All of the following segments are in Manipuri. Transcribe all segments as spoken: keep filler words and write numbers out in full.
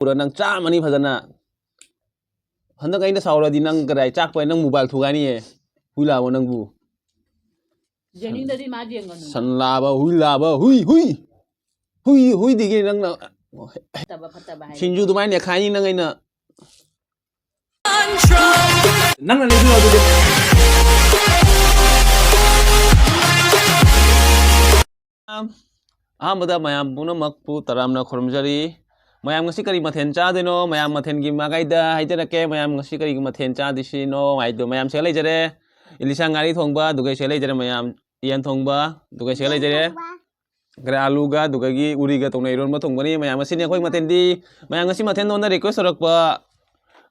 ꯄꯨꯔꯥ ꯅꯪ ꯆꯥꯝꯃꯅꯤ ꯐꯖꯅ꯫ ꯍꯟꯗꯛ ꯑꯩꯅ ꯁꯥꯎꯔꯗꯤ ꯅꯪ ꯀꯗꯥꯏ ꯆꯥꯛꯄ ꯅꯪ ꯃꯣꯕꯥꯏꯜ ꯊꯨꯒꯥꯏꯅꯤꯌꯦ꯫ ꯍꯨꯏ ꯂꯥꯕ ꯅꯪꯕꯨ꯫ ꯌꯦꯡꯅꯤꯡꯗꯗꯤ ꯃꯥ ꯌꯦꯡꯒꯅꯨ꯫ ꯁꯟ ꯂꯥꯕ ꯍꯨꯏ ꯂꯥꯕ ꯍꯨꯏ ꯍꯨꯏ ꯍꯨꯏ ꯍꯨꯏꯗꯒꯤ ꯅꯪꯅ ꯐꯠꯇꯕ ꯐꯠꯇꯕ ꯍꯥꯏ꯫ ꯁꯤꯡꯖꯨ ꯑꯗꯨꯃꯥꯏꯅ ꯅꯦꯈꯥꯏꯅꯤ ꯅꯪ ꯑꯩꯅ꯫ ꯅꯪꯅ ꯂꯩꯕꯤꯔꯣ ꯑꯗꯨꯗꯤ꯫ ꯑꯍꯥꯟꯕꯗ ꯃꯌꯥꯝ ꯄꯨꯝꯅꯃꯛꯄꯨ ꯇꯔꯥꯝꯅ ꯈꯨꯔꯨꯝꯖꯔꯤ꯫ ꯃꯌꯥꯝ ꯉꯁꯤ ꯀꯔꯤ ꯃꯊꯦꯜ ꯆꯥꯗꯣꯏꯅꯣ? ꯃꯌꯥꯝ ꯃꯊꯦꯜꯒꯤ ꯃꯥꯏꯀꯩꯗ ꯍꯥꯏꯖꯔꯛꯀꯦ꯫ ꯃꯌꯥꯝ ꯉꯁꯤ ꯀꯔꯤ ꯃꯊꯦꯜ ꯆꯥꯗꯣꯏꯁꯤꯅꯣ ꯍꯥꯏꯗꯣ ꯃꯌꯥꯝ ꯁꯤꯗ ꯂꯩꯖꯔꯦ꯫ ꯏꯂꯤꯁꯥ ꯉꯥꯔꯤ ꯊꯣꯡꯕ, ꯑꯗꯨꯒ ꯁꯤꯗ ꯂꯩꯖꯔꯦ ꯃꯌꯥꯝ꯫ ꯌꯦꯟ ꯊꯣꯡꯕ, ꯑꯗꯨꯒ ꯁꯤꯗ ꯂꯩꯖꯔꯦ꯫ ꯀꯔꯤ ꯑꯥꯂꯨꯒ ꯑꯗꯨꯒꯒꯤ ꯎꯔꯤꯒ ꯇꯧꯅ ꯏꯔꯣꯟꯕ ꯊꯣꯡꯕꯅꯤ꯫ ꯃꯌꯥꯝ ꯉꯁꯤꯅꯤ ꯑꯩꯈꯣꯏ ꯃꯊꯦꯜꯗꯤ꯫ ꯃꯌꯥꯝ ꯉꯁꯤ ꯃꯊꯦꯜ ꯅꯉꯣꯟꯗ ꯔꯤꯀ꯭ꯋꯦꯁ ꯇꯧꯔꯛꯄ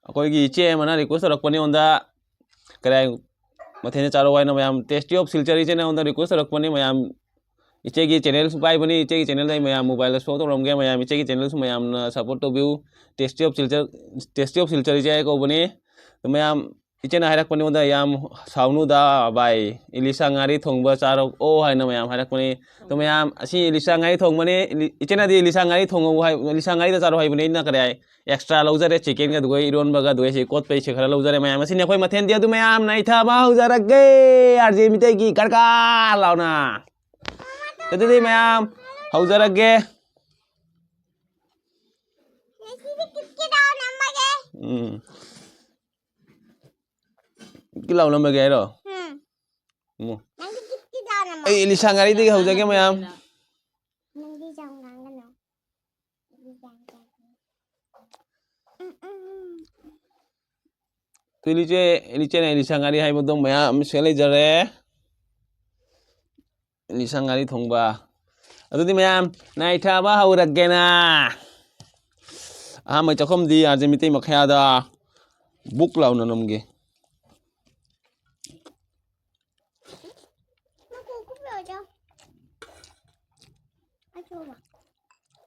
ꯑꯩꯈꯣꯏꯒꯤ ꯏꯆꯦ ꯑꯃꯅ ꯔꯤꯀ꯭ꯋꯦꯁ ꯇꯧꯔꯛꯄꯅꯤ ꯑꯩꯉꯣꯟꯗ꯫ ꯀꯔꯤ ꯃꯊꯦꯜ ꯆꯥꯔꯛꯑꯣ ꯍꯥꯏꯅ ꯃꯌꯥꯝ ꯇꯦꯁꯇꯤ ꯑꯣꯐ ꯁꯤꯜꯆꯔ ꯏꯆꯦꯅ ꯑꯩꯉꯣꯟꯗ ꯔꯤꯀ꯭ꯋꯦꯁ ꯇꯧꯔꯛꯄꯅꯤ꯫ ꯃꯌꯥꯝ ꯏꯆꯦꯒꯤ ꯆꯦꯅꯦꯜꯁꯨ ꯄꯥꯏꯕꯅꯤ꯫ ꯏꯆꯦꯒꯤ ꯆꯦꯅꯦꯜꯗ ꯑꯩ ꯃꯌꯥꯝ ꯃꯣꯕꯥꯏꯜꯗ ꯁꯣ ꯇꯧꯔꯝꯒꯦ꯫ ꯃꯌꯥꯝ ꯏꯆꯦꯒꯤ ꯆꯦꯅꯦꯜꯁꯨ ꯃꯌꯥꯝꯅ ꯁꯞꯄꯣꯔꯠ ꯇꯧꯕꯤꯌꯨ꯫ Tasty of Silchar, tasty of Silchar ꯏꯆꯦ ꯍꯥꯏ ꯀꯧꯕꯅꯤ꯫ ꯑꯗꯨ ꯃꯌꯥꯝ ꯏꯆꯦꯅ ꯍꯥꯏꯔꯛꯄꯅꯤ ꯑꯩꯉꯣꯟꯗ, "ꯌꯥꯝ ꯁꯥꯎꯅꯨꯗ ꯚꯥꯏ, ꯏꯂꯤꯁꯥ ꯉꯥꯔꯤ ꯊꯣꯡꯕ ꯆꯥꯔꯛꯑꯣ" ꯍꯥꯏꯅ ꯃꯌꯥꯝ ꯍꯥꯏꯔꯛꯄꯅꯤ꯫ ꯑꯗꯣ ꯃꯌꯥꯝ ꯑꯁꯤ ꯏꯂꯤꯁꯥ ꯉꯥꯔꯤ ꯊꯣꯡꯕꯅꯤ꯫ ꯏꯂꯤ-, ꯏꯆꯦꯅꯗꯤ ꯏꯂꯤꯁꯥ ꯉꯥꯔꯤ ꯊꯣꯡꯉꯧ ꯍꯥꯏ, ꯏꯂꯤꯁꯥ ꯉꯥꯔꯤꯗ ꯆꯥꯔꯣ ꯍꯥꯏꯕꯅꯤ꯫ ꯑꯩꯅ ꯀꯔꯤ ꯍꯥꯏ, ꯑꯦꯛꯁꯇ꯭ꯔꯥ ꯂꯧꯖꯔꯦ, ꯆꯤꯀꯦꯟꯒ ꯑꯗꯨꯒ ꯏꯔꯣꯟꯕꯒ ꯑꯗꯨꯒ ꯁꯤ ꯀꯣꯠꯄꯩꯁꯦ ꯈꯔ ꯂꯧꯖꯔꯦ꯫ ꯃꯌꯥꯝ ꯑꯁꯤꯅꯤ ꯑꯩꯈꯣꯏ ꯃꯊꯦꯜꯗꯤ꯫ ꯑꯗꯨ ꯃꯌꯥꯝ ꯅꯩꯊꯕ ꯍꯧꯖꯔꯒꯦ꯫ ꯑꯥꯔ ꯖꯦ ꯃꯤꯇꯩꯒꯤ ꯀꯔꯀꯥꯔ ꯂꯥꯎꯅ꯫ ꯑꯗꯨꯗꯤ ꯃꯌꯥꯝ ꯍꯧꯖꯔꯒꯦ꯫ ꯉꯁꯤꯗꯤ ꯀꯤꯠ ꯀꯤꯠ ꯂꯥꯎ ꯅꯝꯃꯒꯦ꯫ ꯎꯝ꯫ ꯀꯤꯠ ꯂꯥꯎ ꯅꯝꯃꯒꯦ ꯍꯥꯏꯔꯣ? ꯎꯝ꯫ ꯎꯝ꯫ ꯅꯪꯗꯤ ꯀꯤꯠ ꯀꯤꯠ ꯂꯥꯎ ꯅꯝꯃꯣ꯫ ꯑꯩ ꯏꯂꯤꯁꯥ ꯉꯥꯔꯤꯗꯒꯤ ꯍꯧꯖꯒꯦ ꯃꯌꯥꯝ꯫ ꯅꯪꯗꯤ ꯌꯥꯝ ꯉꯥꯡꯒꯅꯨ꯫ ꯅꯪꯗꯤ ꯌꯥꯝ ꯉꯥꯡꯒꯅꯨ꯫ ꯎꯝ, ꯎꯝ, ꯎꯝ꯫ ꯇꯨ ꯏꯂꯤꯆꯦ, ꯏꯂꯤꯆꯦꯅ ꯏꯂꯤꯁꯥ ꯉꯥꯔꯤ ꯍꯥꯏꯕꯗꯣ ꯃꯌꯥꯝ ꯁꯤꯗ ꯂꯩꯖꯔꯦ꯫ ꯏꯂꯤꯁꯥ ꯉꯥꯔꯤ ꯊꯣꯡꯕ꯫ ꯑꯗꯨꯗꯤ ꯃꯌꯥꯝ ꯅꯥꯏꯊꯕ ꯍꯧꯔꯒꯦꯅ꯫ ꯑꯍꯥꯟꯕ ꯆꯥꯛꯈꯨꯝꯗꯤ ꯑꯥꯔ ꯖꯦ ꯃꯤꯇꯩ ꯃꯈꯌꯥꯗ ꯕꯨꯛ ꯂꯥꯎꯅ ꯅꯝꯒꯦ꯫ ꯃꯀꯨ ꯀꯨꯞꯂꯣꯏꯗ꯭ꯔꯣ? ꯑꯆꯧꯕ꯫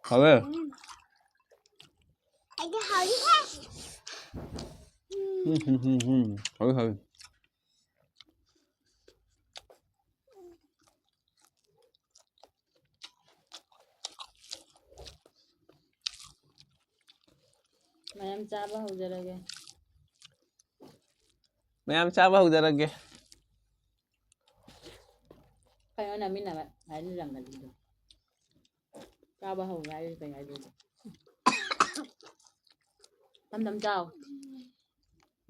ꯍꯥꯎꯋꯦ꯫ ꯑꯩꯗꯤ ꯍꯥꯎꯏꯍꯦ꯫ ꯎꯝ, ꯎꯝ, ꯎꯝ, ꯎꯝ꯫ ꯍꯥꯎꯋꯦ, ꯍꯥꯎꯋꯦ꯫ ꯃꯌꯥꯝ ꯆꯥꯕ ꯍꯧꯖꯔꯒꯦ꯫ ꯃꯌꯥꯝ ꯆꯥꯕ ꯍꯧꯖꯔꯒꯦ꯫ ꯀꯩꯅꯣ ꯅꯝꯃꯤꯟꯅꯕ ꯍꯥꯏꯅ ꯂꯪꯒꯜꯂꯤꯗꯣ꯫ ꯆꯥꯕ ꯍꯧꯔꯦ ꯍꯥꯏꯔꯗꯤ ꯀꯩ ꯍꯥꯏꯗꯣꯏꯅꯣ? ꯇꯝ ꯇꯝ ꯆꯥꯎ꯫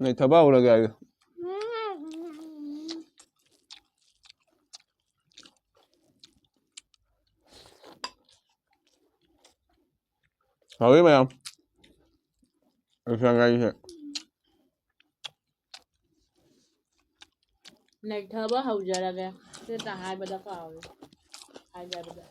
ꯅꯩꯊꯕ ꯍꯧꯔꯒꯦ ꯍꯥꯏꯌꯨ꯫ ꯍꯥꯎꯋꯤ ꯃꯌꯥꯝ꯫ ꯂꯩꯁꯪ ꯍꯥꯏꯁꯦ꯫ ꯅꯩꯊꯕ ꯍꯧꯖꯔꯒꯦ꯫ ꯁꯤꯇ ꯍꯥꯏꯕꯗ ꯀꯥꯎꯔꯦ꯫ ꯍꯥꯏꯖꯕꯗ꯫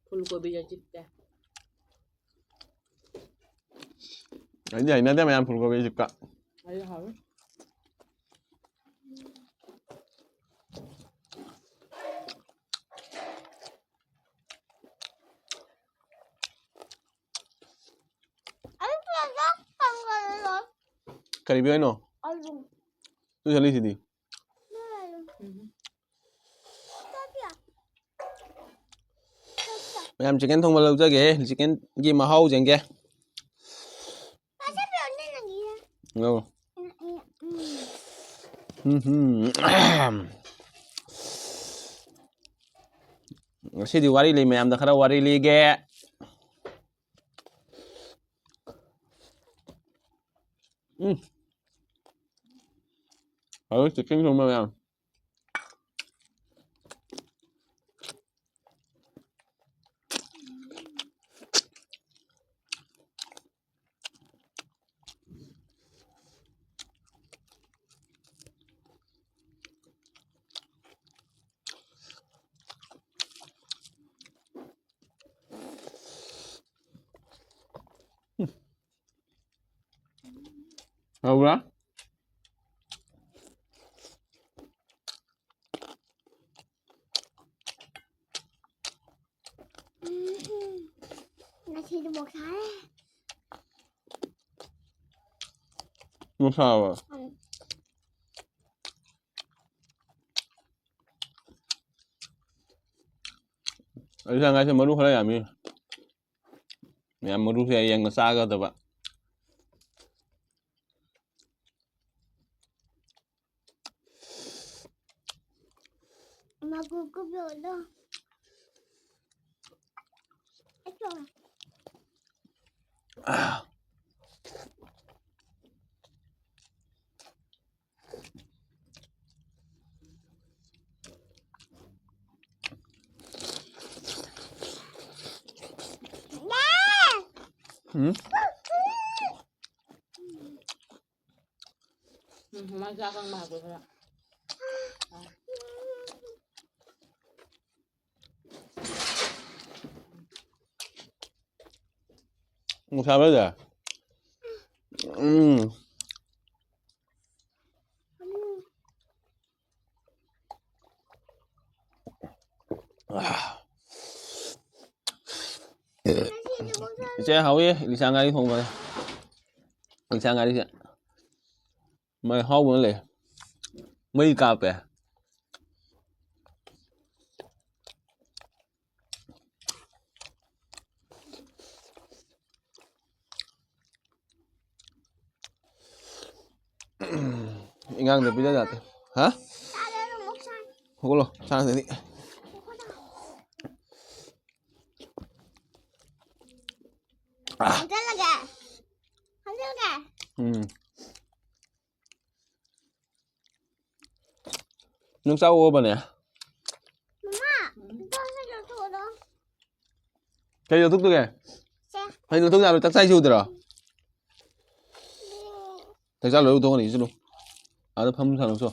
ꯐꯨꯜ ꯀꯣꯕꯤꯒ ꯆꯤꯞꯁꯦ꯫ ꯑꯩꯗꯤ ꯍꯩꯅꯗꯦ ꯃꯌꯥꯝ ꯐꯨꯜ ꯀꯣꯕꯤ ꯆꯤꯞꯀ꯫ ꯑꯩ ꯍꯥꯎꯋꯤ꯫ ꯀꯔꯤ ꯄꯤꯗꯣꯏꯅꯣ? ꯅꯣꯏ ꯆꯠꯂꯤꯁꯤꯗꯤ꯫ ꯎꯝ꯫ ꯃꯌꯥꯝ ꯆꯤꯛꯀꯟ ꯊꯣꯡꯕ ꯂꯧꯖꯒꯦ꯫ ꯆꯤꯛꯀꯟꯒꯤ ꯃꯍꯥꯎ ꯌꯦꯡꯒꯦ꯫ ꯂꯧ꯫ ꯎꯝ꯫ ꯉꯁꯤꯗꯤ ꯋꯥꯔꯤ ꯂꯩ, ꯃꯌꯥꯝꯗ ꯈꯔ ꯋꯥꯔꯤ ꯂꯤꯒꯦ꯫ ꯎꯝ꯫ ꯍꯧꯖꯤꯛ ꯆꯤꯛꯀꯟ ꯊꯣꯡꯕ ꯃꯌꯥꯝ꯫ ꯍꯧꯕ꯭ꯔꯥ? ꯉꯁꯤꯗꯤ ꯃꯣꯔꯣꯛ ꯁꯥꯔꯦ꯫ ꯃꯣꯔꯣꯛ ꯁꯥꯕ꯭ꯔꯥ? ꯎꯝ꯫ ꯑꯩ ꯁꯥ ꯉꯥꯏꯁꯦ ꯃꯔꯨ ꯈꯔ ꯌꯥꯝꯃꯤ꯫ ꯃꯌꯥꯝ ꯃꯔꯨꯁꯦ ꯌꯦꯡꯅ ꯆꯥꯒꯗꯕ꯫ ꯃꯀꯨ ꯀꯨꯞꯌꯣꯗꯣ꯫ ꯑꯆꯣ꯫ ꯎꯝ? ꯎꯝ, ꯃꯥ ꯆꯥꯛ ꯀꯪꯕ ꯍꯥꯞꯄꯦ ꯈꯔ꯫ ꯅꯨꯡꯁꯥ ꯂꯩꯔꯦ? ꯎꯝ꯫ ꯏꯆꯦ ꯍꯥꯎꯋꯤ, ꯏꯂꯤꯁꯥ ꯉꯥꯔꯤ ꯊꯣꯡꯕꯅꯦ꯫ ꯏꯂꯤꯁꯥ ꯉꯥꯔꯤꯁꯦ꯫ ꯃꯩ ꯍꯥꯎꯕꯅ ꯂꯩ꯫ ꯃꯩ ꯀꯥꯞꯄꯦ꯫ ꯏꯉꯥꯡꯗ ꯄꯤꯖ ꯌꯥꯗꯦ꯫ ꯍꯥ? ꯍꯧꯒꯠꯂꯣ, ꯆꯥꯗꯗꯤ꯫ ꯍꯟꯖꯜꯂꯒꯦ꯫ ꯍꯟꯖꯜꯂꯒꯦ꯫ ꯎꯝ꯫ ꯅꯪ ꯆꯥꯛ ꯑꯣꯛꯑꯕꯅꯦ? ꯃꯃꯥ, ꯏꯟꯖꯥꯡꯁꯦ ꯂꯧꯊꯣꯛꯑꯣ꯫ ꯀꯩ ꯂꯧꯊꯣꯛꯇꯣꯏꯒꯦ? ꯁꯦ꯫ ꯀꯩ ꯂꯧꯊꯣꯛ ꯌꯥꯔꯣꯏ? ꯆꯥꯛ ꯆꯥꯏꯁꯤ ꯎꯗ꯭ꯔꯣ? ꯆꯥꯛ ꯆꯥ ꯂꯣꯏꯔ ꯂꯧꯊꯣꯛꯀꯅꯤ, ꯆꯠꯂꯨ꯫ ꯑꯥꯗ ꯐꯝ ꯁꯥꯟꯅꯧ ꯆꯣ꯫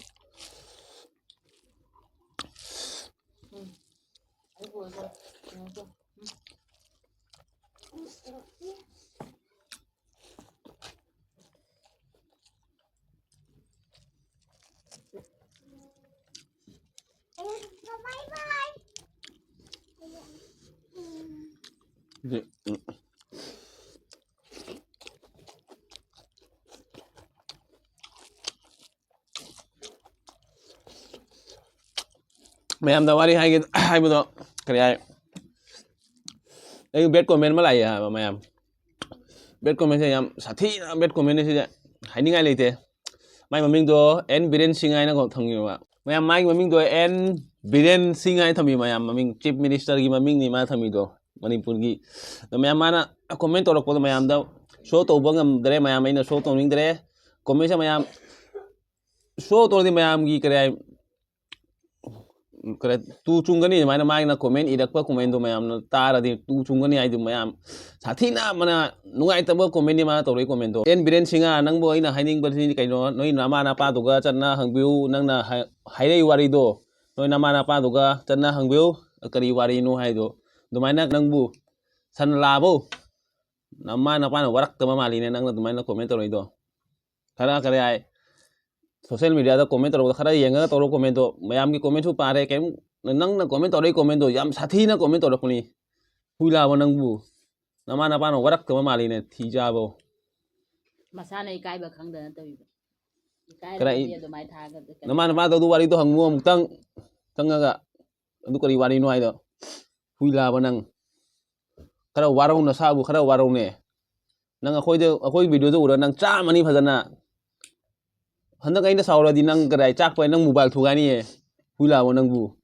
ꯃꯌꯥꯝꯗ ꯋꯥꯔꯤ ꯍꯥꯏꯒꯦ ꯍꯥꯏꯕꯗꯣ ꯀꯔꯤ ꯍꯥꯏ? ꯑꯩ bad comment ꯑꯃ ꯂꯥꯛꯑꯦ ꯍꯥꯏꯕ ꯃꯌꯥꯝ꯫ Bad commentꯁꯦ ꯌꯥꯝ ꯁꯥꯊꯤꯅ bad commentꯅꯤ ꯁꯤꯁꯦ꯫ ꯍꯥꯏꯅꯤꯡꯉꯥꯏ ꯂꯩꯇꯦ꯫ ꯃꯥꯏ ꯃꯃꯤꯡꯗꯣ ꯑꯦꯟ ꯕꯤꯔꯦꯟ ꯁꯤꯡ ꯍꯥꯏꯅ ꯊꯝꯈꯤꯕ꯫ ꯃꯌꯥꯝ ꯃꯥꯒꯤ ꯃꯃꯤꯡꯗꯣ ꯑꯦꯟ ꯕꯤꯔꯦꯟ ꯁꯤꯡ ꯍꯥꯏꯅ ꯊꯝꯃꯤ ꯃꯌꯥꯝ꯫ ꯃꯃꯤꯡ Chief Ministerꯒꯤ ꯃꯃꯤꯡꯅꯤ ꯃꯥꯅ ꯊꯝꯃꯤꯗꯣ ꯃꯅꯤꯄꯨꯔꯒꯤ꯫ ꯑꯗꯣ ꯃꯌꯥꯝ ꯃꯥꯅ comment ꯇꯧꯔꯛꯄꯗꯣ ꯃꯌꯥꯝꯗ show ꯇꯧꯕ ꯉꯝꯗ꯭ꯔꯦ꯫ ꯃꯌꯥꯝ ꯑꯩꯅ show ꯇꯧꯅꯤꯡꯗ꯭ꯔꯦ꯫ Commentꯁꯦ ꯃꯌꯥꯝ show ꯇꯧꯔꯗꯤ ꯃꯌꯥꯝꯒꯤ ꯀꯔꯤ ꯍꯥꯏ, ꯀꯔꯤ ꯇꯨ ꯆꯨꯡꯒꯅꯤ꯫ ꯑꯗꯨꯃꯥꯏꯅ ꯃꯥꯒꯤꯅ comment ꯏꯔꯛꯄ commentꯗꯣ ꯃꯌꯥꯝꯅ ꯇꯥꯔꯗꯤ ꯇꯨ ꯆꯨꯡꯒꯅꯤ ꯍꯥꯏꯗꯨ ꯃꯌꯥꯝ꯫ ꯁꯥꯊꯤꯅ ꯃꯅ ꯅꯨꯡꯉꯥꯏꯇꯕ commentꯅꯤ ꯃꯥꯅ ꯇꯧꯔꯛꯏ commentꯗꯣ꯫ ꯑꯦꯟ ꯕꯤꯔꯦꯟ ꯁꯤꯡꯍ, ꯅꯪꯕꯨ ꯑꯩꯅ ꯍꯥꯏꯅꯤꯡꯕꯁꯤ ꯀꯩꯅꯣ, ꯅꯣꯏ ꯅꯃꯥ ꯅꯄꯥꯗꯨꯒ ꯆꯠꯅ ꯍꯪꯕꯤꯌꯨ꯫ ꯅꯪꯅ ꯍꯥꯏ-, ꯍꯥꯏꯔꯛꯏ ꯋꯥꯔꯤꯗꯣ, ꯅꯣꯏ ꯅꯃꯥ ꯅꯄꯥꯗꯨꯒ ꯆꯠꯅ ꯍꯪꯕꯤꯌꯨ, ꯀꯔꯤ ꯋꯥꯔꯤꯅꯣ ꯍꯥꯏꯗꯣ꯫ ꯑꯗꯨꯃꯥꯏꯅ ꯅꯪꯕꯨ ꯁꯟ ꯂꯥꯕꯧ, ꯅꯃꯥ ꯅꯄꯥꯅ ꯋꯥꯔꯛꯇꯕ ꯃꯥꯜꯂꯤꯅꯦ ꯅꯪꯅ ꯑꯗꯨꯃꯥꯏꯅ comment ꯇꯧꯔꯛꯏꯗꯣ꯫ ꯈꯔ ꯀꯔꯤ ꯍꯥꯏ, social mediaꯗ comment ꯇꯧꯔꯛꯄꯗ ꯈꯔ ꯌꯦꯡꯉꯒ ꯇꯧꯔꯣ commentꯇꯣ꯫ ꯃꯌꯥꯝꯒꯤ commentꯁꯨ ꯄꯥꯔꯦ, ꯀꯩꯝ, ꯅꯪꯅ comment ꯇꯧꯔꯛꯏ commentꯇꯣ ꯌꯥꯝ ꯁꯥꯊꯤꯅ comment ꯇꯧꯔꯛꯄꯅꯤ꯫ ꯍꯨꯏ ꯂꯥꯕ ꯅꯪꯕꯨ, ꯅꯃꯥ ꯅꯄꯥꯅ ꯋꯥꯔꯛꯇꯕ ꯃꯥꯜꯂꯤꯅꯦ, ꯊꯤ ꯆꯥꯕꯧ꯫ ꯃꯁꯥꯅ ꯏꯀꯥꯏꯕ ꯈꯪꯗꯅ ꯇꯧꯔꯤꯕ꯫ ꯏꯀꯥꯏꯔꯒꯗꯤ ꯀꯔꯥꯏ-, ꯑꯗꯨꯃꯥꯏꯅ ꯊꯥꯒꯗ-, ꯀꯩꯅꯣ ꯅꯃꯥ ꯅꯄꯥꯗꯣ ꯑꯗꯨ ꯋꯥꯔꯤꯗꯣ ꯍꯪꯉꯨ ꯑꯃꯨꯛꯇꯪ ꯆꯪꯉꯒ, ꯑꯗꯨ ꯀꯔꯤ ꯋꯥꯔꯤꯅꯣ ꯍꯥꯏꯗꯣ꯫ ꯍꯨꯏ ꯂꯥꯕ ꯅꯪ꯫ ꯈꯔ ꯋꯥꯔꯧ, ꯅꯁꯥꯕꯨ ꯈꯔ ꯋꯥꯔꯧꯅꯦ꯫ ꯅꯪ ꯑꯩꯈꯣꯏꯗ, ꯑꯩꯈꯣꯏ videoꯗ ꯎꯔ ꯅꯪ ꯆꯥꯝꯃꯅꯤ ꯐꯖꯅ꯫ ꯍꯟꯗꯛ ꯑꯩꯅ ꯁꯥꯎꯔꯗꯤ ꯅꯪ ꯀꯗꯥꯏ ꯆꯥꯛꯄ ꯅꯪ mobile ꯊꯨꯒꯥꯏꯅꯤꯌꯦ꯫ ꯍꯨꯏ ꯂꯥꯕ ꯅꯪꯕꯨ꯫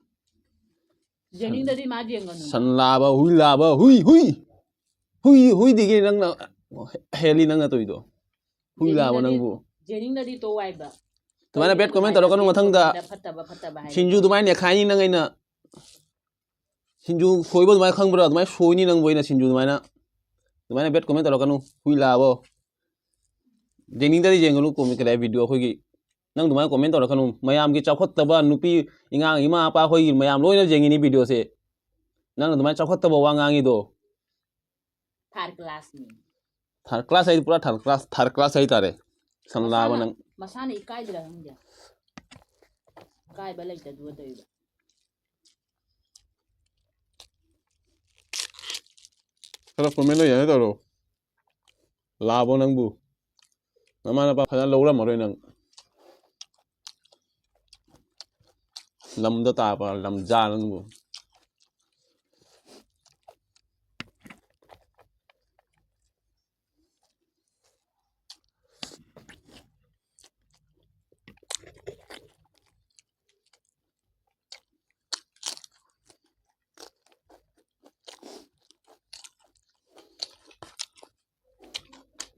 ꯌꯦꯡꯅꯤꯡꯗꯗꯤ ꯃꯥ ꯌꯦꯡꯒꯅꯨ꯫ ꯁꯟ ꯂꯥꯕ, ꯍꯨꯏ ꯂꯥꯕ, ꯍꯨꯏ, ꯍꯨꯏ꯫ ꯍꯨꯏ, ꯍꯨꯏꯗꯒꯤ ꯅꯪꯅ ꯍꯦꯜꯂꯤ ꯅꯪꯅ ꯇꯧꯔꯤꯗꯣ꯫ ꯍꯨꯏ ꯂꯥꯕ ꯌꯦꯡꯅꯤꯡꯗꯗꯤ, ꯅꯪꯕꯨ꯫ ꯌꯦꯡꯅꯤꯡꯗꯗꯤ ꯇꯣꯛꯑꯣ ꯍꯥꯏꯕ꯫ ꯑꯗꯨꯃꯥꯏꯅ bad comment ꯇꯧꯔꯛꯀꯅꯨ ꯃꯊꯪꯗ꯫ Commentꯗ ꯐꯠꯇꯕ, ꯐꯠꯇꯕ ꯍꯥꯏꯒꯅꯨ꯫ ꯁꯤꯡꯖꯨ ꯑꯗꯨꯃꯥꯏꯅ ꯅꯦꯈꯥꯏꯅꯤ ꯅꯪ ꯑꯩꯅ꯫ ꯁꯤꯡꯖꯨ ꯁꯣꯏꯕ ꯑꯗꯨꯃꯥꯏꯅ ꯈꯪꯕ꯭ꯔꯥ? ꯑꯗꯨꯃꯥꯏꯅ ꯁꯣꯏꯅꯤ ꯅꯪꯕꯨ ꯑꯩꯅ ꯁꯤꯡꯖꯨ ꯑꯗꯨꯃꯥꯏꯅ꯫ ꯑꯗꯨꯃꯥꯏꯅ bad comment ꯇꯧꯔꯛꯀꯅꯨ, ꯍꯨꯏ ꯂꯥꯕꯣ꯫ ꯌꯦꯡꯅꯤꯡꯗ꯭ꯔꯗꯤ ꯌꯦꯡꯒꯅꯨ comment ꯀꯗꯥꯏ video ꯑꯩꯈꯣꯏꯒꯤ꯫ ꯅꯪ ꯑꯗꯨꯃꯥꯏꯅ comment ꯇꯧꯔꯛꯀꯅꯨ꯫ ꯃꯌꯥꯝꯒꯤ ꯆꯥꯎꯈꯠꯇꯕ ꯅꯨꯄꯤ, ꯑꯉꯥꯡ, ꯏꯃꯥ, ꯑꯄꯥ ꯑꯩꯈꯣꯏꯒꯤ ꯃꯌꯥꯝ ꯂꯣꯏꯅ ꯌꯦꯡꯉꯤꯅꯤ videoꯁꯦ꯫ ꯅꯪꯅ ꯑꯗꯨꯃꯥꯏꯅ ꯆꯥꯎꯈꯠꯇꯕ ꯋꯥ ꯉꯥꯡꯉꯤꯗꯣ꯫ Third classꯅꯤ꯫ Third class ꯍꯥꯏꯗꯤ ꯄꯨꯔꯥ third class, third class ꯍꯥꯏꯇꯥꯔꯦ꯫ ꯁꯟ ꯂꯥꯕ ꯃꯁꯥꯅ, ꯅꯪ꯫ ꯃꯁꯥꯅ ꯏꯀꯥꯏꯗ꯭ꯔꯥ ꯈꯪꯗꯦ꯫ ꯏꯀꯥꯏꯕ ꯂꯩꯇꯗꯨꯒ ꯇꯧꯔꯤꯕ꯫ ꯈꯔ comment ꯌꯥꯅꯤ ꯇꯧꯔꯣ꯫ ꯂꯥꯕꯣ ꯅꯪꯕꯨ꯫ ꯅꯃꯥ ꯅꯄꯥ ꯐꯖꯅ ꯂꯧꯔꯝꯃꯔꯣꯏ ꯅꯪ꯫ ꯂꯝꯗ ꯇꯥꯕ ꯂꯝꯖꯥ ꯅꯪꯕꯨ꯫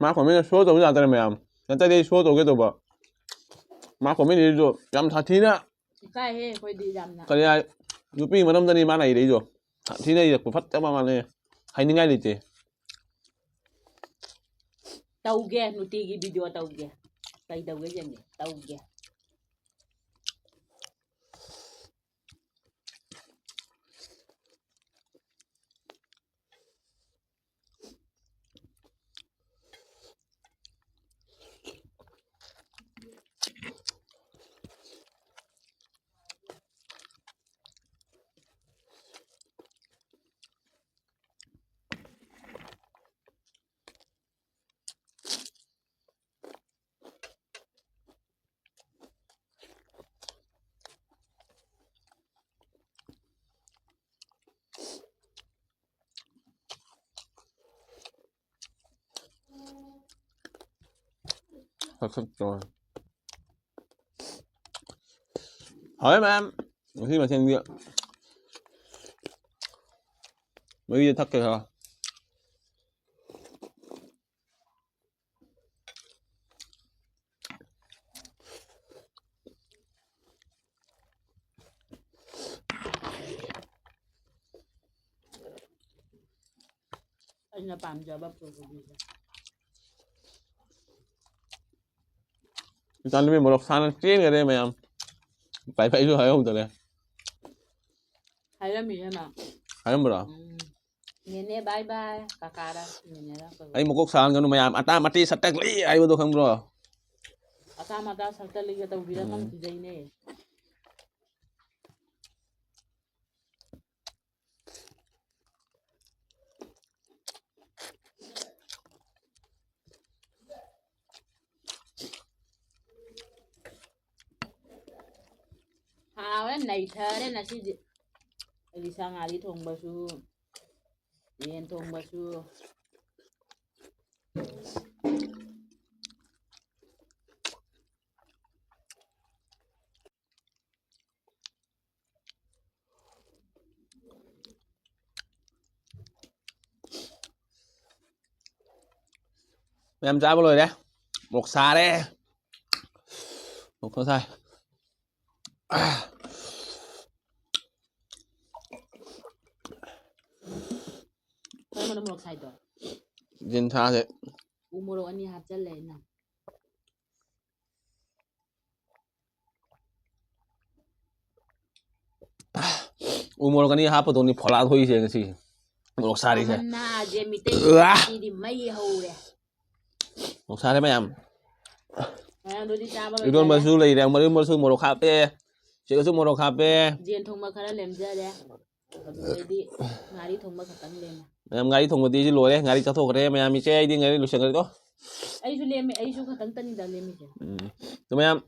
ꯃꯥ ꯀꯣꯃꯦꯟꯗ ꯁꯣ ꯇꯧꯕ ꯌꯥꯗ꯭ꯔꯦ ꯃꯌꯥꯝ꯫ ꯅꯠꯇ꯭ꯔꯗꯤ ꯑꯩ ꯁꯣ ꯇꯧꯒꯦ ꯇꯧꯕ꯫ ꯃꯥ ꯀꯣꯃꯦꯟꯗꯁꯨ ꯌꯥꯝ ꯁꯥꯊꯤꯅ ꯏꯀꯥꯏꯍꯦ ꯑꯩꯈꯣꯏꯗꯤ ꯌꯥꯝꯅ꯫ ꯀꯔꯤ ꯍꯥꯏ, ꯅꯨꯄꯤ ꯃꯔꯝꯗꯅꯤ ꯃꯥꯅ ꯏꯔꯛꯏꯗꯣ꯫ ꯁꯥꯊꯤꯅ ꯏꯔꯛꯄ ꯐꯠꯇꯕ ꯃꯥꯜꯂꯦ꯫ ꯍꯥꯏꯅꯤꯡꯉꯥꯏ ꯂꯩꯇꯦ꯫ ꯇꯧꯒꯦ, ꯅꯨꯡꯇꯤꯒꯤ ꯚꯤꯗꯤꯑꯣ ꯇꯧꯒꯦ꯫ ꯀꯩ ꯇꯧꯒꯦ ꯌꯦꯡꯒꯦ, ꯇꯧꯒꯦ꯫ ꯁꯛ ꯁꯛ ꯇꯧꯔꯦ꯫ ꯍꯥꯎꯋꯦ ꯃꯌꯥꯝ꯫ ꯉꯁꯤ ꯃꯊꯦꯜꯗꯤ ꯃꯍꯤꯗ ꯊꯛꯀꯦ ꯈꯔ꯫ ꯑꯩꯅ ꯄꯥꯝꯖꯕ ꯄ꯭ꯔꯣꯒ꯭ꯔꯥꯝꯁꯦ꯫ ꯏꯆꯥꯅꯨꯄꯤ ꯃꯣꯔꯣꯛ ꯁꯥꯅ ꯆꯦꯟꯈꯔꯦ ꯃꯌꯥꯝ꯫ ꯄꯥꯏ ꯄꯥꯏꯁꯨ ꯍꯥꯏꯍꯧꯗꯔꯦ꯫ ꯍꯥꯏꯔꯝꯃꯤꯅꯦ ꯃꯥ꯫ ꯍꯥꯏꯔꯝꯕ꯭ꯔꯣ? ꯎꯝ꯫ ꯅꯦꯅꯦ ꯕꯥꯏ ꯕꯥꯏ ꯀꯀꯥꯔ ꯅꯦꯅꯦꯔ ꯀꯩꯅꯣ꯫ ꯑꯩ ꯃꯀꯣꯛ ꯁꯥꯍꯟꯒꯅꯨ ꯃꯌꯥꯝ, ꯑꯇꯥ ꯃꯇꯤ ꯁꯠꯇꯛꯂꯤ ꯍꯥꯏꯕꯗꯣ ꯈꯪꯕ꯭ꯔꯣ? ꯑꯇꯥ ꯃꯇꯥ ꯁꯛꯇ ꯂꯩꯒ ꯇꯧꯕꯤꯔ ꯎꯝ꯫ ꯈꯪꯈꯤꯗꯩꯅꯦ꯫ ꯍꯥꯎꯔꯦ, ꯅꯩꯊꯔꯦ ꯉꯁꯤꯗꯤ꯫ ꯑꯩꯗꯤ ꯁꯥ ꯉꯥꯔꯤ ꯊꯣꯡꯕꯁꯨ, ꯌꯦꯟ ꯊꯣꯡꯕꯁꯨ꯫ ꯃꯌꯥꯝ ꯆꯥꯕ ꯂꯣꯏꯔꯦ꯫ ꯃꯣꯔꯣꯛ ꯁꯥꯔꯦ꯫ ꯃꯣꯔꯣꯛ ꯈꯔ ꯁꯥꯏ꯫ ꯀꯔꯝꯕꯅ ꯃꯣꯔꯣꯛ ꯁꯥꯏꯗꯣ? ꯖꯤꯟ ꯁꯥꯁꯦ꯫ ꯎ ꯃꯣꯔꯣꯛ ꯑꯅꯤ ꯍꯥꯞꯆꯜꯂꯦ ꯑꯩꯅ꯫ ꯎ ꯃꯣꯔꯣꯛ ꯑꯅꯤ ꯍꯥꯞꯄꯗꯧꯅꯤ ꯐꯣꯂꯥ ꯊꯣꯛꯏꯁꯦ ꯉꯁꯤ꯫ ꯃꯣꯔꯣꯛ ꯁꯥꯔꯤꯁꯦ꯫ ꯇꯥꯃꯟꯅꯥꯁꯦ ꯃꯤꯇꯩ ꯑꯥ! ꯁꯤꯗꯤ ꯃꯩ ꯍꯧꯔꯦ꯫ ꯃꯣꯔꯣꯛ ꯁꯥꯔꯦ ꯃꯌꯥꯝ꯫ ꯃꯌꯥꯝꯗꯨꯗꯤ ꯆꯥꯕ ꯂꯣꯏꯁꯜꯂꯦ꯫ ꯏꯔꯣꯟꯕꯁꯨ ꯂꯩꯔꯦ, ꯃꯔꯣꯏ ꯃꯔꯣꯏꯁꯨ ꯃꯣꯔꯣꯛ ꯍꯥꯞꯄꯦ꯫ ꯁꯤꯒꯁꯨ ꯃꯣꯔꯣꯛ ꯍꯥꯞꯄꯦ꯫ ꯌꯦꯟ ꯊꯣꯡꯕ ꯈꯔ ꯂꯦꯝꯖꯔꯦ꯫ ꯑꯗꯨꯗꯩꯗꯤ ꯉꯥꯔꯤ ꯊꯣꯡꯕ ꯈꯛꯇꯪ ꯂꯦꯝꯃꯦ꯫ ꯃꯌꯥꯝ ꯉꯥꯔꯤ ꯊꯣꯡꯕꯗꯤ ꯑꯩꯁꯨ ꯂꯣꯏꯔꯦ꯫ ꯉꯥꯔꯤ ꯆꯥꯊꯣꯛꯈ꯭ꯔꯦ ꯃꯌꯥꯝ꯫ ꯏꯆꯦ ꯑꯩꯗꯤ ꯉꯥꯔꯤ ꯂꯣꯏꯁꯟꯈ꯭ꯔꯦꯀꯣ꯫ ꯑꯩꯁꯨ ꯂꯦꯝꯃꯦ, ꯑꯩꯁꯨ ꯈꯛꯇꯪꯇꯅꯤꯗ ꯂꯦꯝꯃꯤꯁꯦ꯫ ꯎꯝ꯫ ꯑꯗꯨ ꯃꯌꯥꯝ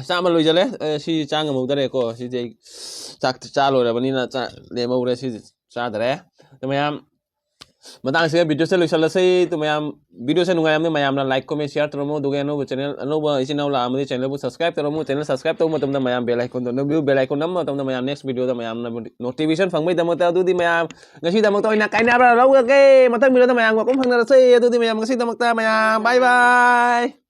ꯆꯥꯕ ꯂꯣꯏꯁꯜꯂꯦ꯫ ꯑꯦ, ꯁꯤ ꯆꯥ ꯉꯝꯍꯧꯗꯔꯦꯀꯣ꯫ ꯁꯤꯗꯤ ꯑꯩ ꯆꯥꯛ ꯆꯥ ꯂꯣꯏꯔꯕꯅꯤꯅ ꯆꯥ ꯂꯦꯝꯍꯧꯔꯦ꯫ ꯁꯤꯗꯤ ꯆꯥꯗꯔꯦ꯫ ꯑꯗꯨ ꯃꯌꯥꯝ ꯃꯇꯥꯡꯁꯤꯗ ꯚꯤꯗꯤꯑꯣꯁꯦ ꯂꯣꯏꯁꯜꯂꯁꯤ꯫ ꯑꯗꯨ ꯃꯌꯥꯝ ꯚꯤꯗꯤꯑꯣꯁꯦ ꯅꯨꯡꯉꯥꯏꯔꯝꯅꯤ ꯃꯌꯥꯝꯅ like, comment, share ꯇꯧꯔꯝꯃꯨ꯫ ꯑꯗꯨꯒ ꯑꯅꯧꯕ channel, ꯑꯅꯧꯕ ꯏꯆꯤꯟ ꯏꯅꯥꯎ ꯂꯥꯛꯑꯝꯃꯗꯤ channelꯕꯨ subscribe ꯇꯧꯔꯝꯃꯨ꯫ Channel subscribe ꯇꯧꯕ ꯃꯇꯝꯗ ꯃꯌꯥꯝ bell icon ꯅꯝꯕꯤꯌꯨ꯫ Bell icon ꯅꯝꯕ ꯃꯇꯝꯗ ꯃꯌꯥꯝ next videoꯗ ꯃꯌꯥꯝꯅ notification ꯐꯪꯕꯒꯤꯗꯃꯛꯇ꯫ ꯑꯗꯨꯗꯤ ꯃꯌꯥꯝ ꯉꯁꯤꯗꯃꯛꯇ ꯑꯣꯏꯅ ꯀꯥꯏꯅꯕ ꯂꯧꯔꯒꯦ꯫ ꯃꯊꯪ videoꯗ ꯃꯌꯥꯝꯒ ꯃꯄꯨꯡ ꯐꯪꯅꯔꯁꯦ꯫ ꯑꯗꯨꯗꯤ ꯃꯌꯥꯝ ꯉꯁꯤꯗꯃꯛꯇ ꯃꯌꯥꯝ bye bye꯫